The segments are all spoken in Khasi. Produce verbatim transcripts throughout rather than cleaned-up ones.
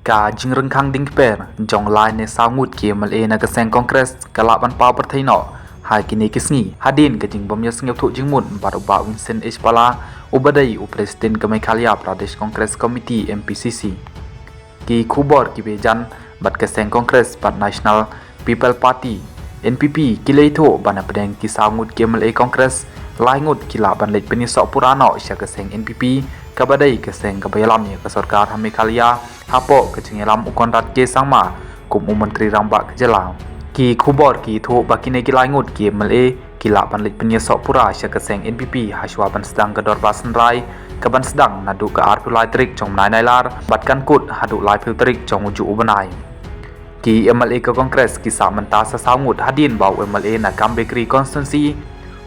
Ka jingrynkhang ding kper jong lai ne saw ngut ki M L A na ka seng Congress ka lah ban paw pyrthei noh ha kine ki sngi hadien ka jingbym ïa sngewthuh jingmut bad u Bah Vincent H Pala, uba dei u President ka Meghalaya Pradesh Congress Committee, M P C C. Ki khubor kiba jan bad ka seng Congress bad National People Party, N P P, ki la ïathuh ba na pdeng ki saw ngut ki M L A Congress, lai ngut ki lah ban leit pynïasoh pura noh sha ka seng N P P, kaba dei ka seng kaba ïalam ïa ka sorkar ha Meghalaya hapoh ka jingïalam u Conrad K Sangma kum u Myntri Rangbah ka jylla. Ki khubor ki ïathuh ba kine ki lai ngut ki M L A ki lah ban leit pynïasoh pura sha ka seng N P P hashwa ban sdang ka dorbar synrai, kaban sdang naduh ka arphew lai tarik jong u bnai Nailar bad kan kut haduh laiphew tarik jong u juh u bnai. Ki M L A ka Congress ki sah mynta sa saw ngut hadien ba u M L A na Gambegre constituency,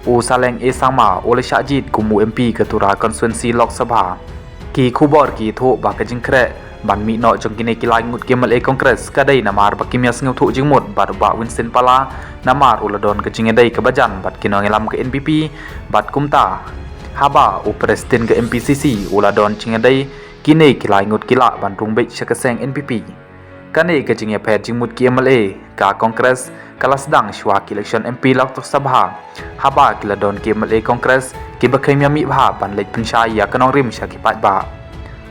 u Saleng A Sangma, u la shah jied kum u M P ka Tura constituency Lok Sabha. Ki khubor ki ïathuh ba ka jingkhreh ban mih noh jong kine ki lai ngut ki M L A Congress ka dei namar ba kim ïa sngewthuh jingmut bad u Bah Vincent Pala, namar u la don ka jingïadei kaba jan bad ki nongïalam ka N P P, bad kumta haba u President ka M P C C u la don jingïadei, kine ki lai ngut ki lah ban rung beit sha ka seng N P P. Kane ka jingïapher jingmut ki M L A ka Congress ka la sdang shwa ki election M P Lok Sabha, haba ki la don ki M L A Congress kiba kheiñ ïa mih bha ban leit pynshai ïa ka nongrim sha ki paidbah.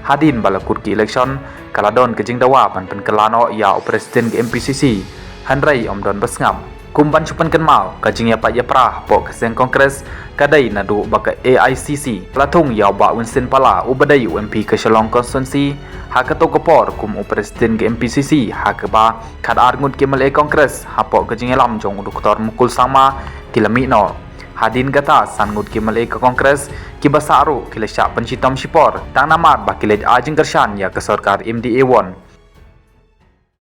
Hadien ba la kut ki election, ka la don ka jingdawa ban pynkylla noh ïa u President ka M P C C, hynrei ym don ba sngap. Kum ban shu pynkynmaw, ka jingïapait ïapra hapoh ka seng Congress ka dei naduh ba ka A I C C la thung ïa u Bah Vincent Pala, uba dei u M P ka Shillong constituency, ha kato ka por kum u President ka M P C C, ha kaba khatar ngut ki M L A Congress hapoh ka jingïalam jong u Doctor Mukul Sangma ki la mih noh. Hadien kata, san ngut ki M L A ka Congress kiba sah ruh ki la shah pynshitom shipor, tang namar ba ki leit ai jingkyrshan ïa ka sorkar M D A one.